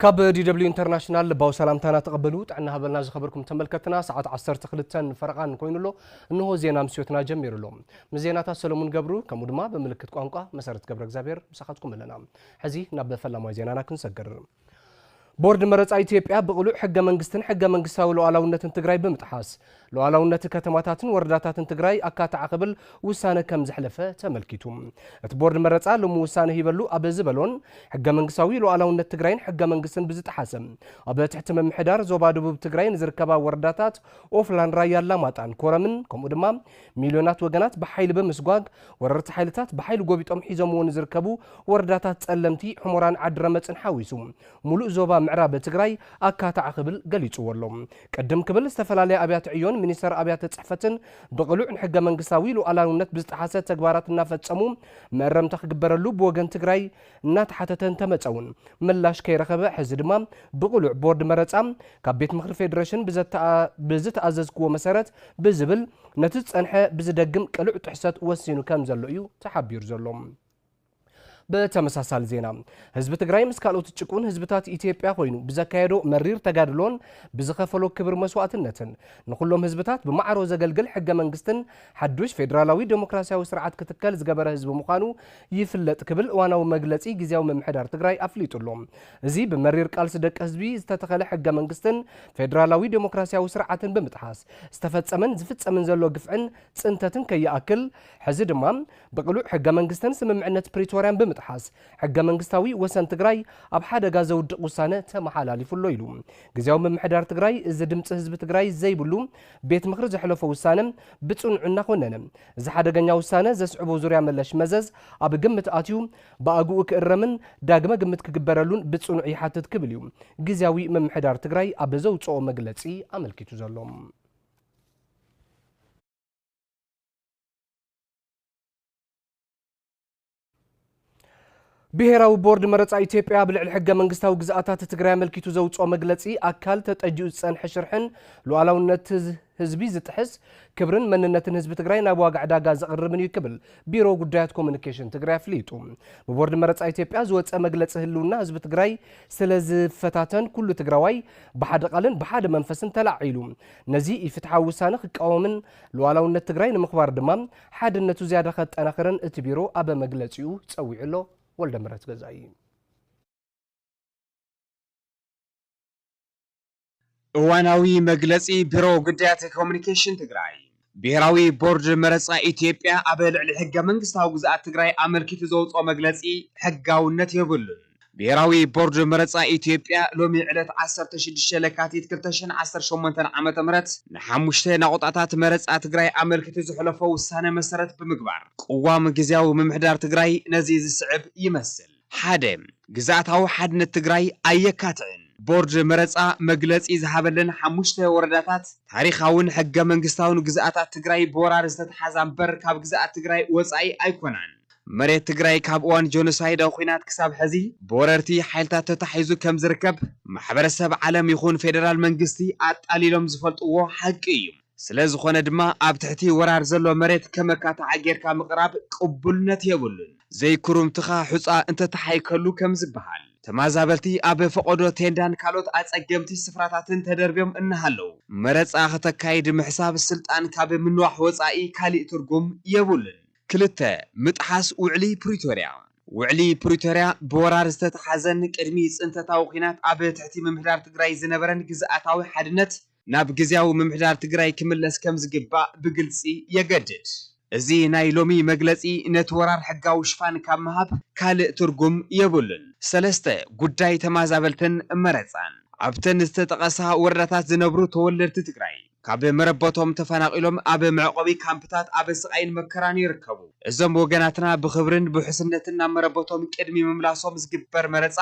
ካብ D W International ልባዊ ሰላምታና ተቐበሉ። ጥዕና ሃበልና ዝኸበርኩም ተመልከትና፣ ሰዓት ዓሰርተ ክልተን ፈረቓን ኮይኑ ኣሎ። እንሆ ዜና ምስዮትና ጀሚሩ ኣሎ። ምስ ዜናታት ሰለሙን ገብሩ፣ ከምኡ ድማ ብምልክት ቋንቋ መሰረት ገብረ እግዚኣብሔር ምሳኻትኩም ኣለና። ሕዚ ናብ ፈላማይ ዜናና ክንሰግር። ቦርድ መረጻ ኢትዮጵያ ብቕሉዕ ሕገ መንግስትን ሕገ መንግስታዊ ሉዓላውነትን ትግራይ ብምጥሓስ፣ ሉዓላውነት ከተማታትን ወረዳታትን ትግራይ ኣካታዕ ክብል ውሳነ ከም ዘሕለፈ ተመልኪቱ። እቲ ቦርድ መረጻ ሎሚ ውሳነ ሂበሉ ኣብ ዝበሎን፣ ሕገ መንግስታዊ ሉዓላውነት ትግራይን ሕገ መንግስትን ብዝጠሓሰ፣ ኣብ ትሕቲ ምምሕዳር ዞባ ደቡብ ትግራይ ንዝርከባ ወረዳታት ኦፍላን፣ ራያ ኣላማጣን ኮረምን፣ ከምኡ ድማ ሚልዮናት ወገናት ብሓይሊ ብምስጓግ፣ ወረርቲ ሓይልታት ብሓይሊ ጎቢጦም ሒዞምዎ ንዝርከቡ ወረዳታት ጸለምቲ፣ ሑመራን ዓዲ ረመጽን ሓዊሱ፣ ሙሉእ ዞባ ምዕራብ ትግራይ ኣካታዕ ክብል ገሊጽዎ ኣሎ። ቅድም ክብል ዝተፈላለያ ኣብያተ ዕዮን ሚኒስተር ኣብያተ ጽሕፈትን ብቕሉዕ ንሕገ መንግስታዊ ሉዓላውነት ብዝጠሓሰ ተግባራት እናፈጸሙ፣ መእረምታ ክግበረሉ ብወገን ትግራይ እናተሓተተ እንተመጸ እውን ምላሽ ከይረኸበ፣ ሕዚ ድማ ብቕሉዕ ቦርድ መረጻ ካብ ቤት ምኽሪ ፌዴሬሽን ብዘተኣ-፣ ብዝተኣዘዝክዎ መሰረት ብዝብል ነቲ ዝጸንሐ ብዝደግም ቅሉዕ ጥሕሰት ወሲኑ ከም ዘሎ እዩ ተሓቢሩ ዘሎ። ብተመሳሳሊ ዜና፣ ህዝቢ ትግራይ ምስ ካልኦት ጭቁን ህዝብታት ኢትዮጵያ ኮይኑ ብዘካየዶ መሪር ተጋድሎን ብዝኸፈሎ ክብር መስዋእትነትን ንኹሎም ህዝብታት ብማዕሮ ዘገልግል ሕገ መንግስትን ሓዱሽ ፌዴራላዊ ዴሞክራሲያዊ ስርዓት ክትከል ዝገበረ ህዝቢ ምዃኑ ይፍለጥ ክብል እዋናዊ መግለጺ ግዝያዊ ምምሕዳር ትግራይ ኣፍሊጡ ኣሎ። እዚ ብመሪር ቃልሲ ደቂ ህዝቢ ዝተተኸለ ሕገ መንግስትን ፌዴራላዊ ዴሞክራሲያዊ ስርዓትን ብምጥሓስ ዝተፈጸመን ዝፍጸምን ዘሎ ግፍዕን ጽንተትን ከይኣክል፣ ሕዚ ድማ ብቕሉዕ ሕገ መንግስትን ስምምዕነት ፕሪቶርያን ብምጥሓስ ሕገ መንግስታዊ ወሰን ትግራይ ኣብ ሓደጋ ዘውድቕ ውሳነ ተመሓላሊፉ ኣሎ ኢሉ። ግዝያዊ ምምሕዳር ትግራይ እዚ ድምፂ ህዝቢ ትግራይ ዘይብሉ ቤት ምኽሪ ዘሕለፎ ውሳነ ብፅኑዕ እናኾነነ፣ እዚ ሓደገኛ ውሳነ ዘስዕቦ ዙርያ መለሽ መዘዝ ኣብ ግምት ኣትዩ ብኣግኡ ክእረምን ዳግመ ግምት ክግበረሉን ብፅኑዕ ይሓትት ክብል እዩ ግዝያዊ ምምሕዳር ትግራይ ኣብ ዘውፅኦ መግለፂ ኣመልኪቱ ዘሎ። ብሄራዊ ቦርድ መረጻ ኢትዮጵያ ኣብ ልዕሊ ሕገ መንግስታዊ ግዝኣታት ትግራይ ኣመልኪቱ ዘውፅኦ መግለፂ ኣካል ተጠጂኡ ዝፀንሐ ሽርሕን ሉዓላውነት ህዝ-፣ ህዝቢ ዝጥሕስ፣ ክብርን መንነትን ህዝቢ ትግራይ ናብ ዋጋ ዕዳጋ ዘቕርብን እዩ ክብል ቢሮ ጉዳያት ኮሙኒኬሽን ትግራይ ኣፍሊጡ። ብቦርድ መረጻ ኢትዮጵያ ዝወፀ መግለፂ ህልውና ህዝቢ ትግራይ ስለ ዝፈታተን ኩሉ ትግራዋይ ብሓደ ቃልን ብሓደ መንፈስን ተላዒሉ ነዚ ኢፍትሓዊ ውሳነ ክቃወምን ሉዓላውነት ትግራይ ንምኽባር ድማ ሓድነቱ ዝያዳ ከጠናኽርን እቲ ቢሮ ኣብ መግለጺኡ ጸዊዑ ኣሎ። ወልደምረት ገዛኢ። እዋናዊ መግለጺ ቢሮ ጉዳያት ኮሙኒኬሽን ትግራይ። ብሄራዊ ቦርድ መረጻ ኢትዮጵያ ኣብ ልዕሊ ሕገ መንግስታዊ ግዝኣት ትግራይ ኣመልኪቱ ዘውፅኦ መግለጺ ሕጋውነት የብሉን። ብሄራዊ ቦርድ መረጻ ኢትዮጵያ ሎሚ ዕለት ዓሰርተ ሽዱሽተ ለካቲት ክልተ ሽሕን ዓሰርተ ሸሞንተን ዓመተ ምህረት ንሓሙሽተ ናቑጣታት መረጻ ትግራይ ኣመልኪቱ ዘሕለፎ ውሳነ መሰረት ብምግባር፣ ቅዋም ግዝያዊ ምምሕዳር ትግራይ ነዚ ዝስዕብ ይመስል። ሓደ፣ ግዝኣታዊ ሓድነት ትግራይ ኣየካትዕን። ቦርድ መረጻ መግለጺ ዝሃበለን ሓሙሽተ ወረዳታት ታሪኻውን ሕገ መንግስታውን ግዝኣታት ትግራይ ብወራር ዝተተሓዛ እምበር ካብ ግዝኣት ትግራይ ወጻኢ ኣይኮናን። መሬት ትግራይ ካብ እዋን ጆኖሳይዳዊ ኲናት ክሳብ ሕዚ ብወረርቲ ሓይልታት ተታሒዙ ከም ዝርከብ ማሕበረሰብ ዓለም ይኹን ፌደራል መንግስቲ ኣጣሊሎም ዝፈልጥዎ ሓቂ እዩ። ስለ ዝኾነ ድማ ኣብ ትሕቲ ወራር ዘሎ መሬት ከም መካታዓ ጌርካ ምቕራብ ቅቡልነት የብሉን። ዘይክሩምትኻ ሑጻ እንተተሓይከሉ ከም ዝበሃል፣ ተማዛበልቲ ኣብ ፈቐዶ ቴንዳን ካልኦት ኣጸገምቲ ስፍራታትን ተደርብዮም እናሃለዉ፣ መረጻ ከተካይድ ምሕሳብ ስልጣን ካብ ምንዋሕ ወጻኢ ካሊእ ትርጉም የብሉን። ክልተ፣ ምጥሓስ ውዕሊ ፕሪቶርያ። ውዕሊ ፕሪቶርያ ብወራር ዝተተሓዘን ቅድሚ ጽንተታዊ ኲናት ኣብ ትሕቲ ምምሕዳር ትግራይ ዝነበረን ግዝኣታዊ ሓድነት ናብ ግዝያዊ ምምሕዳር ትግራይ ክምለስ ከም ዝግባእ ብግልጺ የገድድ። እዚ ናይ ሎሚ መግለጺ ነቲ ወራር ሕጋዊ ሽፋን ካብ ምሃብ ካልእ ትርጉም የብሉን። ሰለስተ፣ ጉዳይ ተማዛበልትን መረጻን። ኣብተን ዝተጠቐሳ ወረዳታት ዝነብሩ ተወለድቲ ትግራይ ካብ መረበቶም ተፈናቒሎም ኣብ መዕቆቢ ካምፕታት ኣብ ስቓይን መከራን ይርከቡ። እዞም ወገናትና ብኽብርን ብውሕስነትን ናብ መረበቶም ቅድሚ ምምላሶም ዝግበር መረጻ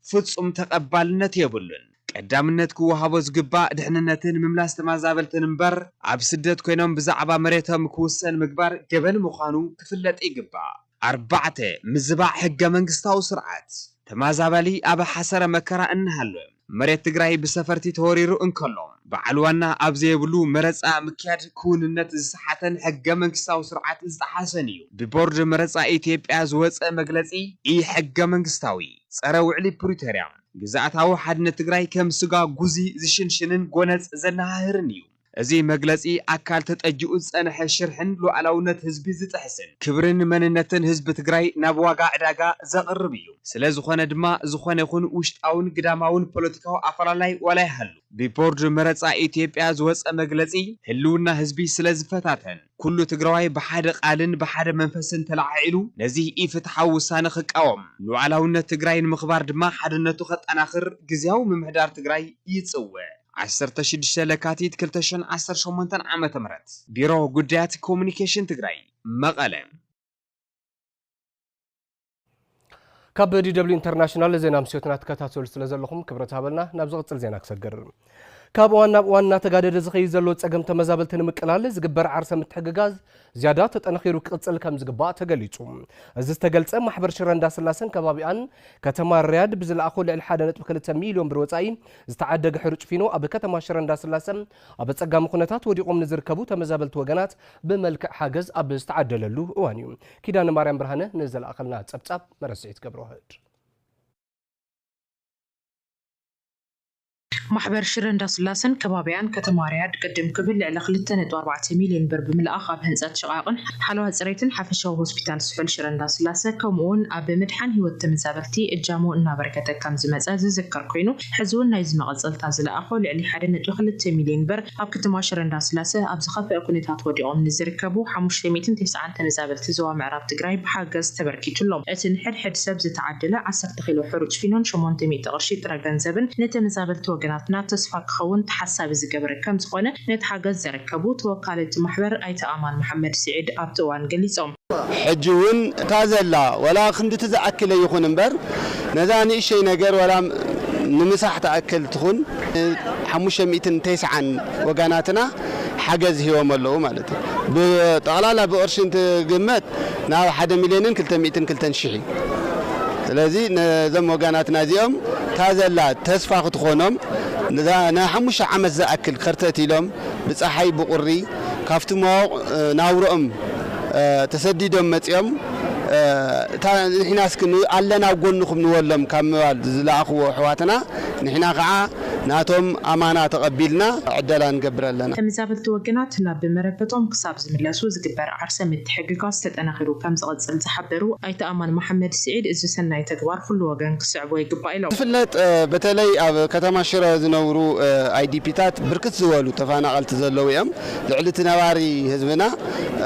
ፍጹም ተቐባልነት የብሉን። ቀዳምነት ክወሃቦ ዝግባእ ድሕንነትን ምምላስ ተመዛበልትን እምበር፣ ኣብ ስደት ኮይኖም ብዛዕባ መሬቶም ክውሰን ምግባር ገበን ምዃኑ ክፍለጥ ይግባእ። ኣርባዕተ፣ ምዝባዕ ሕገ መንግስታዊ ስርዓት። ተመዛባሊ ኣብ ሓሰረ መከራ እናሃለወ፣ መሬት ትግራይ ብሰፈርቲ ተወሪሩ እንከሎ፣ በዓል ዋና ኣብ ዘየብሉ መረጻ ምክያድ ክውንነት ዝሰሓተን ሕገ መንግስታዊ ስርዓት ዝጠሓሰን እዩ። ብቦርድ መረጻ ኢትዮጵያ ዝወጸ መግለጺ ኢ ሕገ መንግስታዊ። ጸረ ውዕሊ ፕሪቶርያ፣ ግዝኣታዊ ሓድነት ትግራይ ከም ስጋ ጉዚ ዝሽንሽንን ጎነጽ ዘነሃህርን እዩ። እዚ መግለጺ ኣካል ተጠጅኡ ዝጸንሐ ሽርሕን ሉዓላውነት ህዝቢ ዝጥሕስን ክብርን መንነትን ህዝቢ ትግራይ ናብ ዋጋ ዕዳጋ ዘቕርብ እዩ። ስለ ዝኾነ ድማ ዝኾነ ይኹን ውሽጣውን ግዳማውን ፖለቲካዊ ኣፈላላይ ዋላ ይሃሉ ብቦርድ መረጻ ኢትዮጵያ ዝወጸ መግለጺ ህልውና ህዝቢ ስለ ዝፈታተን ኩሉ ትግራዋይ ብሓደ ቃልን ብሓደ መንፈስን ተለዓዒሉ ነዚ ኢፍትሓዊ ውሳነ ክቃወም ሉዓላውነት ትግራይ ንምኽባር ድማ ሓድነቱ ከጠናኽር ግዝያዊ ምምሕዳር ትግራይ ይጽውዕ። ዓሰርተ ሽዱሽተ ለካቲት ክልተ ሽሕን ዓሰርተ ሸሞንተን ዓመተ ምህረት ቢሮ ጉዳያት ኮሙኒኬሽን ትግራይ መቐለ። ካብ ዲ ደብሊው ኢንተርናሽናል ዜና ምስዮትና ትከታተሉ ስለ ዘለኹም ክብረት ሃበልና። ናብ ዝቕጽል ዜና ክሰግር። ካብ እዋን ናብ እዋን እናተጋደደ ዝኸይድ ዘሎ ጸገም ተመዛበልቲ ንምቅላል ዝግበር ዓርሰ ምትሕግጋዝ ዝያዳ ተጠናኺሩ ክቕጽል ከም ዝግባእ ተገሊጹ። እዚ ዝተገልጸ ማሕበር ሽረ እንዳስላሰን ከባቢኣን ከተማ ሪያድ ብዝለኣኾ ልዕሊ ሓደ ነጥቢ ክልተ ሚልዮን ብር ወጻኢ ዝተዓደገ ሕሩጭ ፊኖ ኣብ ከተማ ሽረ እንዳስላሰ ኣብ ኣጸጋሚ ኩነታት ወዲቖም ንዝርከቡ ተመዛበልቲ ወገናት ብመልክዕ ሓገዝ ኣብ ዝተዓደለሉ እዋን እዩ። ኪዳነ ማርያም ብርሃነ ንዘለኣኸልና ጸብጻብ መረስዒት ገብረዋህድ። ማሕበር ሽረ እንዳስላሰን ከባቢያን ከተማ ሪያድ ቅድም ክብል ልዕሊ ክልተ ነጥቢ ኣርባዕተ ሚልዮን ብር ብምልኣኽ ኣብ ህንፀት ሽቓቕን ሓለዋ ፅሬትን ሓፈሻዊ ሆስፒታል ስሑል ሽረ እንዳስላሰ ከምኡ እውን ኣብ ምድሓን ህይወት ተመዛበልቲ እጃሙ እናበርከተ ከም ዝመፀ ዝዝከር ኮይኑ ሕዚ እውን ናይዚ መቐፀልታ ዝለኣኾ ልዕሊ ሓደ ነጥቢ ክልተ ሚልዮን ብር ኣብ ከተማ ሽረ እንዳስላሰ ኣብ ዝኸፍአ ኩነታት ወዲቖም ንዝርከቡ ሓሙሽተ ሚእትን ተስዓን ተመዛበልቲ ዞባ ምዕራብ ትግራይ ብሓገዝ ተበርኪቱሎም። እቲ ንሕድሕድ ሰብ ዝተዓደለ ዓሰርተ ኪሎ ሕሩጭ ፊኖን ሸሞንተ ሚእቲ ቅርሺ ጥረ ገንዘብን ንተመዛበልቲ ወገናትና ተስፋ ክኸውን ተሓሳቢ ዝገበረ ከም ዝኾነ ነቲ ሓገዝ ዘረከቡ ተወካሊ እቲ ማሕበር ኣይተ ኣማን መሓመድ ስዒድ ኣብቲ እዋን ገሊጾም። ሕጂ እውን እታ ዘላ ዋላ ክንድቲ ዝኣክል ይኹን እምበር ነዛ ንእሸይ ነገር ዋላ ንምሳሕ ትኣክል ትኹን ሓሙሽተ ሚእትን ተስዓን ወገናትና ሓገዝ ሂቦም ኣለዉ ማለት እዩ። ብጠቕላላ ብቕርሺ እንትግመት ናብ ሓደ ሚልዮንን ክልተ ሚእትን ክልተን ሽሕ እዩ። ስለዚ ነዞም ወገናትና እዚኦም እታ ዘላ ተስፋ ክትኾኖም ንዛ- ንሓሙሽተ ዓመት ዝኣክል ከርተት ኢሎም ብፀሓይ ብቁሪ ካብቲ መዋቕ ናብረኦም ተሰዲዶም መፂኦም እታ ንሕና እስኪ ን- ኣለና ኣብ ጎንኹም ንበሎም ካብ ምባል ዝለኣኽዎ ኣሕዋትና ንሕና ከዓ ናቶም ኣማና ተቐቢልና ዕደላ ንገብር ኣለና። ተመዛበልቲ ወገናት ናብ መረበቶም ክሳብ ዝምለሱ ዝግበር ዓርሰ ምትሕግጋዝ ተጠናኺሩ ከም ዝቐፅል ዝሓበሩ ኣይተ ኣማን መሓመድ ስዒድ እዚ ሰናይ ተግባር ኩሉ ወገን ክስዕቦ ይግባእ ኢሎም። ዝፍለጥ እ፣ በተለይ ኣብ ከተማ ሽረ ዝነብሩ እ፣ ኣይዲፒታት ብርክት ዝበሉ ተፈናቐልቲ ዘለዉ እዮም። ልዕሊ እቲ ነባሪ ህዝብና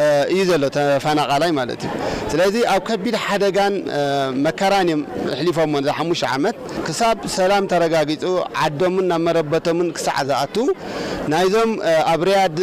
እ፣ እዩ ዘሎ ተፈናቓላይ ማለት እዩ። ስለዚ ኣብ ከቢድ ሓደጋን እ፣ መከራን እዮም ኣሕሊፎሞ ነዚ ሓሙሽተ ዓመት። ክሳብ ሰላም ተረጋጊጹ ዓዶምን ናብ መረበቶምን ክሳዕ ዝኣቱ ናይዞም እ፣ ኣብ ሪያድ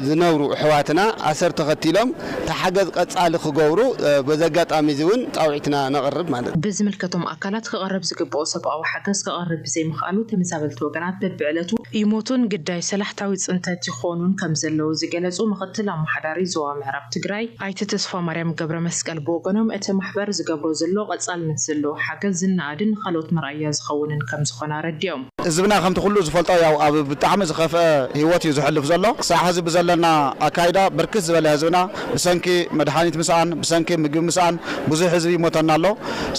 ዝነብሩ ኣሕዋትና ኣሰር ተኸቲሎም እቲ ሓገዝ ቀጻሊ ክገብሩ እ፣ በዚ ኣጋጣሚ እዚ እውን ጻውዒትና ነቕርብ ማለት እዩ። ብዝምልከቶም ኣካላት ክቐርብ ዝግብኦ ሰብኣዊ ሓገዝ ክቐርብ ብዘይምኽኣሉ ተመዛበልቲ ወገናት በብዕለቱ ይሞቱን ግዳይ ሰላሕታዊ ጽንተት ይኾኑን ከም ዘለዉ ዝገለጹ ምኽትል ኣመሓዳሪ ዞባ ምዕራብ ትግራይ ኣይተ ተስፋ ማርያም ገብረ መስቀል ብወገኖም እቲ ማሕበር ዝገብሮ ዘሎ ቀጻልነት ዘለዎ ሓገዝ ዝነኣድን ንኻልኦት መርኣያ ዝኸውንን ከም ዝኾነ ኣረዲኦም። ህዝብና ከምቲ ኩሉ ዝፈልጦ ያው ኣብ ብጣዕሚ ዝኸፍአ ህይወት እዩ ዝሕልፍ ዘሎ። ክሳዕ ሕዚ ብዘለና ኣካይዳ ብርክት ዝበለ ህዝብና ብሰንኪ መድሓኒት ምስኣን ብሰንኪ ምግቢ ምስኣን ብዙሕ ህዝቢ ይሞተና ኣሎ።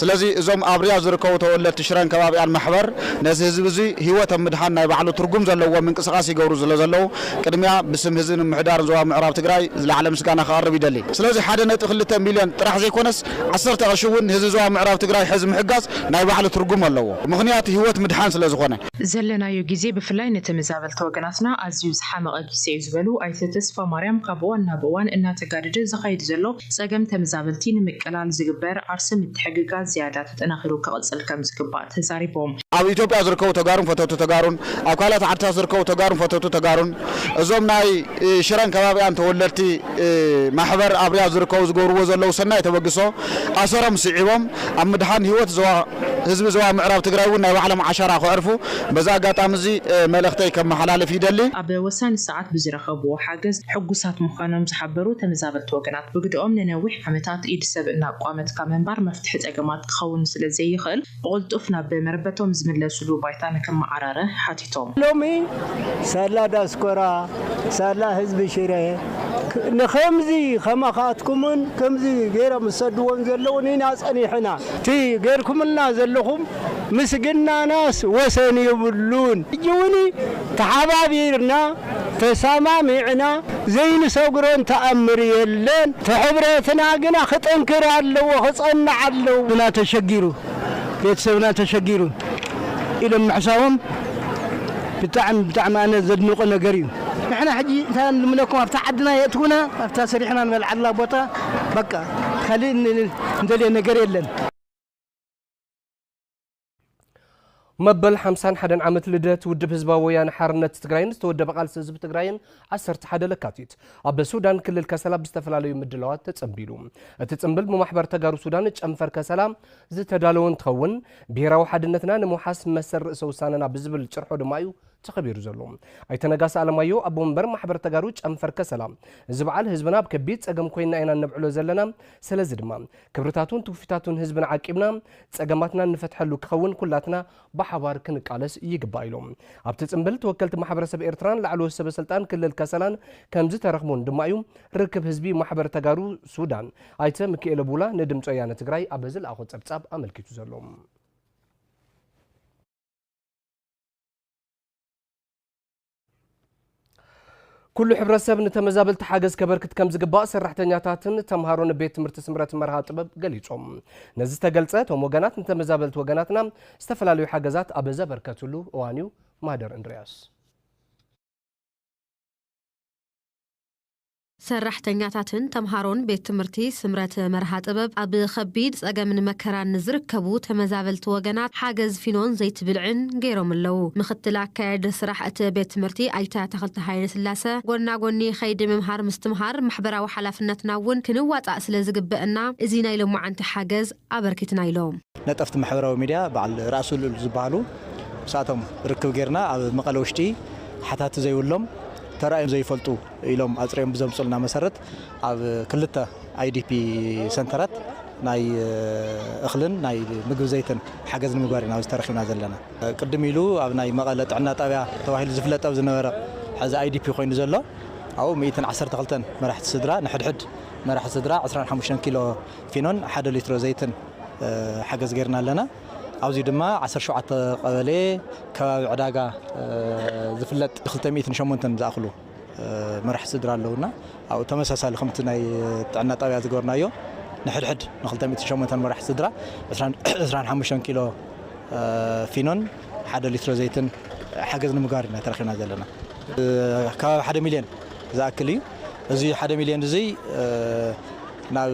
ስለዚ እዞም ኣብ ሪያድ ዝርከቡ ተወለድቲ ሽረን ከባቢኣን ማሕበር ነዚ ህዝቢ እዚ ህይወት ኣብ ምድሓን ናይ ባዕሉ ትርጉም ዘለዎ ምንቅስቃስ ይገብሩ ስለ ዘለዉ ቅድሚያ ብስም ህዝቢ ንምምሕዳርን ዞባ ምዕራብ ትግራይ ዝለዓለ ምስጋና ከቕርብ ይደሊ። ስለዚ ሓደ ነጥቢ ክልተ ሚልዮን ጥራሕ ዘይኮነስ ዓሰርተ ቅርሺ እውን ህዝቢ ዞባ ምዕራብ ትግራይ ሕዚ ምሕጋዝ ናይ ባዕሉ ትርጉም ኣለዎ። ምኽንያቱ ህይወት ምድሓን ስለ ዝኾነ። ዘለናዮ ግዜ ብፍላይ ንተመዛበልቲ ወገናትና ኣዝዩ ዝሓመቐ ግዜ እዩ ዝበሉ ኣይተ ተስፋ ማርያም ካብ እዋን ናብ እዋን እናተጋደደ ዝኸይድ ዘሎ ጸገም ተመዛበልቲ ንምቅላል ዝግበር ዓርሰ ምትሕግጋዝ ዝያዳ ተጠናኺሩ ክቕጽል ከም ዝግባእ ተዛሪቦም። ኣብ ኢትዮጵያ ዝርከቡ ተጋሩን ፈተውቲ ተጋሩን ኣብ ካልኦት ዓድታት ዝርከቡ ተጋሩን ፈተውቲ ተጋሩን እዞም ናይ እ፣ ሽረን ከባቢኣን ተወለድቲ እ፣ ማሕበር ኣብ ሪያድ ዝርከቡ ዝገብርዎ ዘለዉ ሰናይ ተበግሶ ኣሰሮም ስዒቦም ኣብ ምድሓን ህይወት ዞባ ህዝቢ ዞባ ምዕራብ ትግራይ እውን ናይ ባዕሎም ዓሻራ ከዕርፉ በዚ ኣጋጣሚ እዚ እ፣ መልእኽተይ ከመሓላልፍ ይደሊ። ኣብ ወሳኒ ሰዓት ብዝረኸብዎ ሓገዝ ሕጉሳት ምዃኖም ዝሓበሩ ተመዛበልቲ ወገናት ብግድኦም ንነዊሕ ዓመታት ኢድ ሰብ እናቋመትካ ምንባር መፍትሒ ጸገማት ክኸውን ስለ ዘይኽእል ብቕልጡፍ ናብ መረበቶም ዝምለስሉ ባይታ ንክመዓራረ ሓቲቶም። ሎሚ ሳላ ዳስኮራ ሳላ ህዝቢ ሽረ ንኸምዚ ከማኻትኩምን ከምዚ ገይሮም ዝሰድዎም ዘለውን ኢና ጸኒሕና። እቲ ገይርኩምልና ዘለኹም ምስግናናስ ወሰን የብሉን። ሕጂ እውን ተሓባቢርና ተሰማሚዕና ዘይንሰግሮን ተኣምር የለን። እቲ ሕብረትና ግና ክጥንክር ኣለዎ፣ ክጸንዕ ኣለዎ። ህዝብና ተሸጊሩ፣ ቤተሰብና ተሸጊሩ ኢሎም ምሕሳቦም ብጣዕሚ፣ ብጣዕሚ ኣነ ዘድንቆ ነገር እዩ። ንሕና ሕጂ እንታይ ንልምነኩም፣ ኣብታ ዓድና የእትውና፣ ኣብታ ሰሪሕና ንበልዓላ ቦታ፣ በቃ፣ ካልእ ን-፣ ን-፣ እንደልዮ ነገር የለን። መበል ሓምሳን ሓደን ዓመት ልደት ውድብ ህዝባዊ ወያነ ሓርነት ትግራይን ዝተወደበ ቃልሲ ህዝቢ ትግራይን ዓሰርተ ሓደ ለካቲት ኣብ ሱዳን ክልል ከሰላ ብዝተፈላለዩ ምድላዋት ተጸንቢሉ። እቲ ጽንብል ብማሕበር ተጋሩ ሱዳን ጨንፈር ከሰላ ዝተዳለወ እንትኸውን፣ ብሄራዊ ሓድነትና ንምውሓስ መሰል ርእሰ ውሳነና ብዝብል ጭርሖ ድማ እዩ ተኸቢሩ ዘሎ። ኣይተ ነጋሲ ኣለማዮ ኣቦ መንበር ማሕበር ተጋሩ ጨንፈር ከሰላ፣ እዚ በዓል ህዝብና ኣብ ከቢድ ጸገም ኮይንና ኢና እነብዕሎ ዘለና፣ ስለዚ ድማ ክብርታቱን ትውፊታቱን ህዝብና ዓቂብና ጸገማትና እንፈትሐሉ ክኸውን ኩላትና ብሓባር ክንቃለስ ይግባእ ኢሎም። ኣብቲ ጽምብል ተወከልቲ ማሕበረሰብ ኤርትራን ላዕለዎት ሰበ ስልጣን ክልል ከሰላን ከም ዝተረኽቡን ድማ እዩ ርክብ ህዝቢ ማሕበር ተጋሩ ሱዳን ኣይተ ሚኪኤለ ቡላ ንድምፂ ወያነ ትግራይ ኣብ ዝለኣኾ ጸብጻብ ኣመልኪቱ ዘሎ። ኩሉ ሕብረተሰብ ንተመዛበልቲ ሓገዝ ከበርክት ከም ዝግባእ ሰራሕተኛታትን ተምሃሮን ቤት ትምህርቲ ስምረት መርሃ ጥበብ ገሊጾም። ነዚ ዝተገልጸ እቶም ወገናት ንተመዛበልቲ ወገናትና ዝተፈላለዩ ሓገዛት ኣብ ዘበርከትሉ እዋን እዩ። ማህደር እንድርያስ። ሰራሕተኛታትን ተምሃሮን ቤት ትምህርቲ ስምረት መርሃ ጥበብ ኣብ ከቢድ ጸገምን መከራን ንዝርከቡ ተመዛበልቲ ወገናት ሓገዝ ፊኖን ዘይትብልዕን ገይሮም ኣለዉ። ምኽትል ኣካያዲ ስራሕ እቲ ቤት ትምህርቲ ኣይተ ተኽልተ ሃይለ ስላሰ፣ ጎና ጎኒ ኸይዲ ምምሃር ምስትምሃር ማሕበራዊ ሓላፍነትና እውን ክንዋጻእ ስለ ዝግበአና፣ እዚ ናይ ሎማዓንቲ ሓገዝ ኣበርኪትና ኢሎም። ነጠፍቲ ማሕበራዊ ሚድያ በዓል ራእሱ ልኡል ዝበሃሉ፣ ምስኣቶም ርክብ ጌርና፣ ኣብ መቐለ ውሽጢ ሓታቲ ዘይብሎም፣ ተራእዮም ዘይፈልጡ ኢሎም ኣፅሪዮም ብዘምፁልና መሰረት፣ ኣብ ክልተ ኣይዲፒ ሰንተራት ናይ እኽልን ናይ ምግቢ ዘይትን ሓገዝ ንምግባር ኢና ኣብዚ ተረኺብና ዘለና። ቅድም ኢሉ ኣብ ናይ መቐለ ጥዕና ጣብያ ተባሂሉ ዝፍለጥ ኣብ ዝነበረ፣ ሕዚ ኣይዲፒ ኮይኑ ዘሎ፣ ኣብኡ ሚእትን ዓሰርተ ክልተን መራሕቲ ስድራ፣ ንሕድሕድ መራሒ ስድራ ዕስራን ሓሙሽተን ኪሎ ፊኖን ሓደ ሊትሮ ዘይትን ሓገዝ ጌርና ኣለና። ኣብዚ ድማ ዓሰርተ ሸውዓተ ቀበሌ ከባቢ ዕዳጋ ዝፍለጥ ክልተ ሚእትን ሸሞንተን ዝኣኽሉ መራሕቲ ስድራ ኣለውና። ኣብኡ ተመሳሳሊ ከምቲ ናይ ጥዕና ጣብያ ዝገበርናዮ፣ ንሕድሕድ ንክልተ ሚእትን ሸሞንተን መራሕቲ ስድራ ዕስራን ሓሙሽተን ኪሎ ፊኖን ሓደ ሊትሮ ዘይትን ሓገዝ ንምግባር ኢና ተረኺብና ዘለና። ከባቢ ሓደ ሚልዮን ዝኣክል እዩ። እዚ ሓደ ሚልዮን እዚ ናብ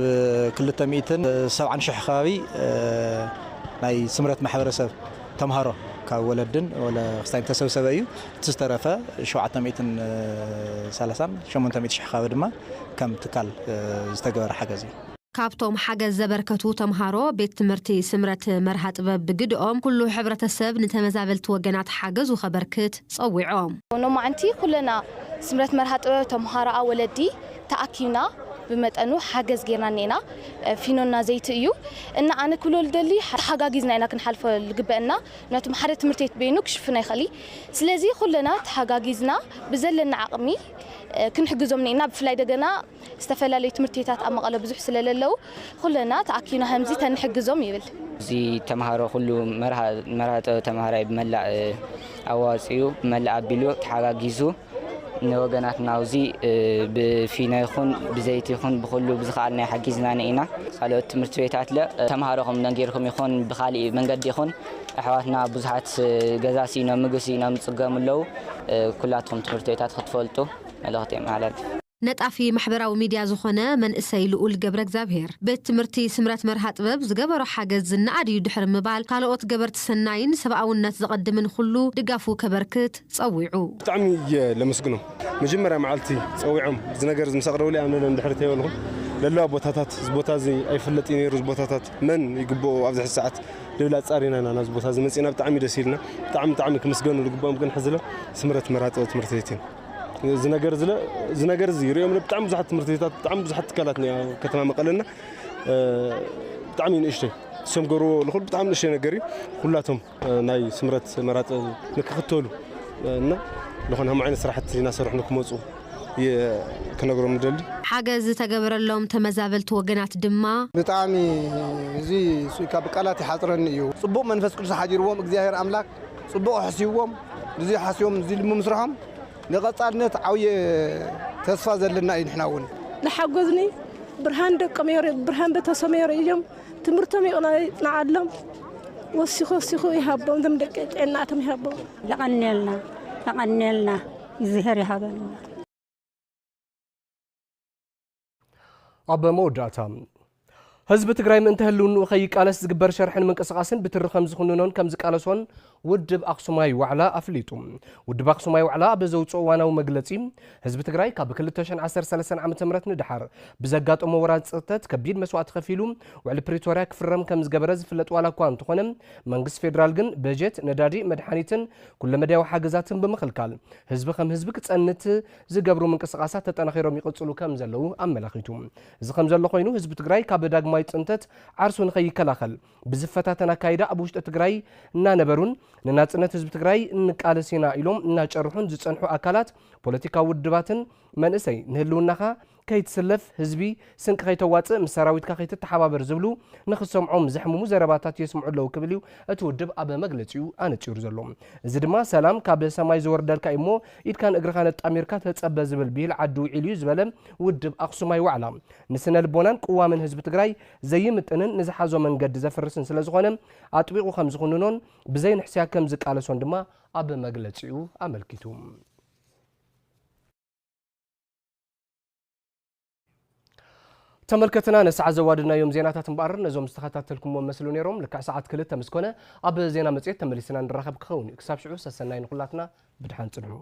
ክልተ ሚእትን ሰብዓን ሽሕ ከባቢ ናይ ስምረት ማሕበረሰብ ተምሃሮ፣ ካብ ወለድን ወለ ክስታይን ተሰብሰበ እዩ። እቲ ዝተረፈ ሸውዓተ ሚእትን ሰላሳን ሸሞንተ ሚእቲ ሽሕ ከባቢ ድማ ከም ትካል ዝተገበረ ሓገዝ እዩ። ካብቶም ሓገዝ ዘበርከቱ ተምሃሮ ቤት ትምህርቲ ስምረት መርሃ ጥበብ ብግድኦም፣ ኩሉ ሕብረተሰብ ንተመዛበልቲ ወገናት ሓገዙ ከበርክት ጸዊዖም። ሎማዓንቲ ኩለና ስምረት መርሃ ጥበብ፣ ተምሃሮኣ፣ ወለዲ ተኣኪብና ብመጠኑ ሓገዝ ጌርና እኒኤና። ፊኖና ዘይቲ እዩ እና፣ ኣነ ክብሎ ልደሊ፣ ተሓጋጊዝና ኢና ክንሓልፎ ዝግበአና። ምክንያቱም ሓደ ትምህርቲ ቤት በይኑ ክሽፍን ኣይኽእል እዩ። ስለዚ ኩለና ተሓጋጊዝና ብዘለና ዓቕሚ ክንሕግዞም እኒኤና። ብፍላይ ደገና ዝተፈላለዩ ትምህርትታት ኣብ መቐለ ብዙሕ ስለለለዉ፣ ኩለና ተኣኪብና ከምዚ ተንሕግዞም ይብል። እዚ ተምሃሮ ኩሉ መርሃ፣ መርሃ ጥበብ ተምሃራይ ብመላእ ኣዋፂኡ፣ ብመላእ ኣቢሉ ተሓጋጊዙ ንወገናትና ኣብዚ ብፊኖ ይኹን ብዘይቲ ይኹን ብኩሉ ብዝኸኣልናዮ ሓጊዝና ኢና። ካልኦት ትምህርቲ ቤታት ለ ተምሃሮኹም ነጊርኩም ይኹን ብኻሊእ መንገዲ ይኹን ኣሕዋትና ብዙሓት ገዛ ስኢኖም፣ ምግቢ ስኢኖም ዝፅገሙ ኣለዉ። ኩላትኩም ትምህርቲ ቤታት ክትፈልጡ መልእኽቲ የመሓላልፍ። ነጣፊ ማሕበራዊ ሚድያ ዝኾነ መንእሰይ ልኡል ገብረ እግዚኣብሔር፣ ቤት ትምህርቲ ስምረት መርሃ ጥበብ ዝገበሮ ሓገዝ ዝነኣድ እዩ ድሕሪ ምባል፣ ካልኦት ገበርቲ ሰናይን ሰብኣውነት ዘቐድምን ኩሉ ድጋፉ ከበርክት ጸዊዑ። ብጣዕሚ እየ ለመስግኖም። መጀመርያ መዓልቲ ጸዊዖም እዚ ነገር እዚ ምስ ኣቕረቡለይ ኣነ እንድሕር ተይበልኹም፣ ለለዋ ቦታታት፣ እዚ ቦታ እዚ ኣይፍለጥ እዩ ነይሩ፣ እዚ ቦታታት መን ይግብኦ ኣብዚ ሕዚ ሰዓት ልብል ኣጻሪና ኢና ናብዚ ቦታ እዚ መጺእና። ብጣዕሚ ደስ ኢልና። ብጣዕሚ፣ ብጣዕሚ ክምስገኑ ዝግብኦም ግን ሕዚ ለ ስምረት መርሃ ጥበብ ትምህርቲ ቤት እዩ። እዚ ነገር እዚ ለ-፣ እዚ ነገር እዚ ሪኦም ለ-፣ ብጣዕሚ ብዙሓት ትምህርቲ ቤታት፣ ብጣዕሚ ብዙሓት ትካላት እኒኣ ከተማ መቐለና፣ እ፣ ብጣዕሚ ንእሽተይ። እሶም ገርዎ ልኹል ብጣዕሚ ንእሽተይ ነገር እዩ። ኩላቶም፣ እ፣ ናይ ስምረት መርሃ ጥበብ ንክኽተሉ፣ እ፣ እና ዝኾነ ከም ዓይነት ስራሕቲ እናሰርሑ ንክመፁ፣ እየ ክነግሮም ዝደሊ። ሓገዝ ዝተገበረሎም ተመዛበልቲ ወገናት ድማ ብጣዕሚ እዚ እሱ ካብ ቃላት ይሓፅረኒ እዩ። ፅቡቕ መንፈስ ቅዱስ ሓዲርዎም እግዚኣብሔር ኣምላክ ፅቡቕ ኣሕስይዎም፣ እዚ ሓስዮም እዚ ልሚ ምስርሖም ንቐፃልነት ዓብየ ተስፋ ዘለና እዩ። ንሕና እውን ዝሓገዙኒ ብርሃን ደቀመዮር፣ ብርሃን ቤተሰመዮር እዮም። ትምህርቶም ይቕና ይጽንዓሎም። ወሲኹ ወሲኹ ይሃቦም፣ እዞም ደቂ ጥዕናቶም ይሃቦም። የቐንየልና፣ የቐንየልና፣ እግዚኣብሔር ይሃበልና። ኣብ መወዳእታ፣ ህዝቢ ትግራይ ምእንቲ ህልውንኡ ከይቃለስ ዝግበር ሸርሕን ምንቅስቓስን ብትሪ ከም ዝኹንኖን ከም ዝቃለሶን ውድብ ኣኽሱማይ ዋዕላ ኣፍሊጡ። ውድብ ኣኽሱማይ ዋዕላ ኣብ ዘውፅኦ እዋናዊ መግለፂ፣ ህዝቢ ትግራይ ካብ ክልተ ሽሕን ዓሰርተ ሰለስተን ዓመተ ምህረት ንደሓር ብዘጋጠሞ ወራር ፅንተት ከቢድ መስዋእቲ ከፊሉ ውዕሊ ፕሪቶርያ ክፍረም ከም ዝገበረ ዝፍለጥ ዋላ እኳ እንተኾነ፣ መንግስቲ ፌዴራል ግን በጀት፣ ነዳዲ፣ መድሓኒትን ኩለመዳያዊ ሓገዛትን ብምኽልካል ህዝቢ ከም ህዝቢ ክፀንት ዝገብሩ ምንቅስቓሳት ተጠናኺሮም ይቕፅሉ ከም ዘለዉ ኣመላኺቱ። እዚ ከም ዘሎ ኮይኑ፣ ህዝቢ ትግራይ ካብ ዳግማይ ፅንተት ዓርሱ ንኸይከላኸል ብዝፈታተን ኣካይዳ ኣብ ውሽጢ ትግራይ እናነበሩን ንናፅነት ህዝቢ ትግራይ እንቃለስ ኢና ኢሎም እናጨርሑን ዝፀንሑ ኣካላት፣ ፖለቲካዊ ውድባትን መንእሰይ ንህልውናኻ ከይትስለፍ፣ ህዝቢ ስንቂ ከይተዋፅእ፣ ምስ ሰራዊትካ ከይትተሓባበር ዝብሉ ንኽሰምዖም ዘሕምሙ ዘረባታት የስምዑ ኣለዉ ክብል እዩ እቲ ውድብ ኣብ መግለፂኡ ኣነፂሩ ዘሎ። እዚ ድማ ሰላም ካብ ሰማይ ዝወርደልካ እዩ እሞ ኢድካን እግርኻን ኣጣሚርካ ተፀበ ዝብል ብሂል ዓዲ ውዒሉ እዩ ዝበለ ውድብ ኣኽሱማይ ዋዕላ፣ ንስነ ልቦናን ቅዋምን ህዝቢ ትግራይ ዘይምጥንን ንዝሓዞ መንገዲ ዘፍርስን ስለ ዝኾነ ኣጥቢቑ ከም ዝኹንኖን ብዘይንሕስያ ከም ዝቃለሶን ድማ ኣብ መግለፂኡ ኣመልኪቱ። ተመልከትና፣ ነሰዓት ዘዋደድናዮም ዜናታት እምበኣር ነዞም ዝተኸታተልኩሞ መስሉ ነይሮም። ልክዕ ሰዓት ክልተ ምስ ኮነ ኣብ ዜና መጽሔት ተመሊስና ንራኸብ ክኸውን እዩ። ክሳብ ሽዑ ሰሰናይ ንኹላትና፣ ብድሓን ጽንሑ።